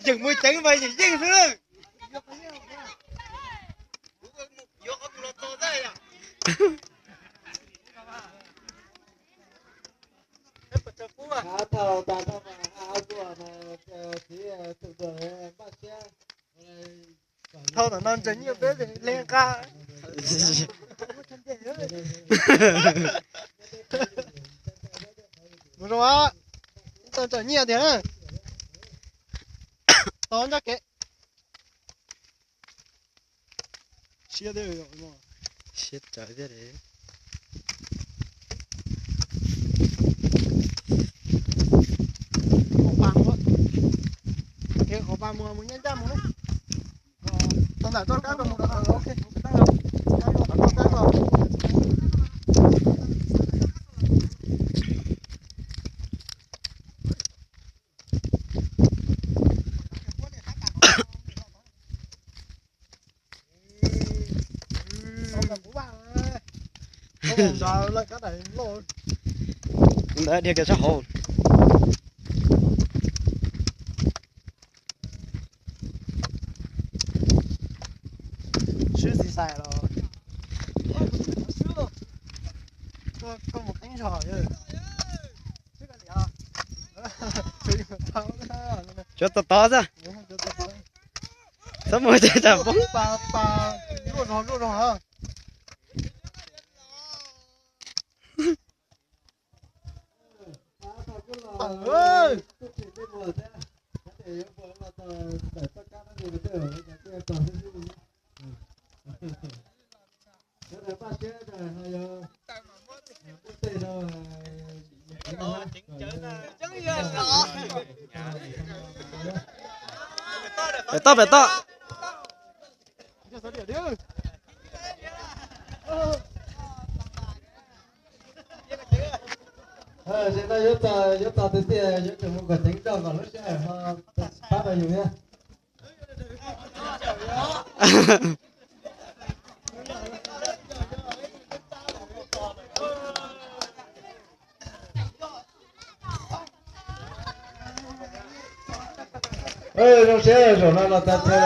Yeej muaj ceev mas yeej yeej xwb. Thauj tom no ntsaws nyiaj peb leej nqa. Mus zoo, tau ntsaws nyiaj tiag. Tau nco kev. Siab thiab, siab tawv thiab. Qhov pas mus, qhov pas mus, mus nyob ncaj mus. Tau ntawm txoj kab ko mus, ok. Ntawd dhia kiag sab hauv. Swb xis xais los. Koj mus qeeb zog. Tsuav tod tod xwb. Txhob mus ces tsam poob. Pem toj, pem toj. Ces no yuav txog, yuav txog tiag tiag, yuav tsum mus kom ceev zog kom lub sij hawm ho pab tau yus thiab. Zoo siab zaum no los tag chaw lawm.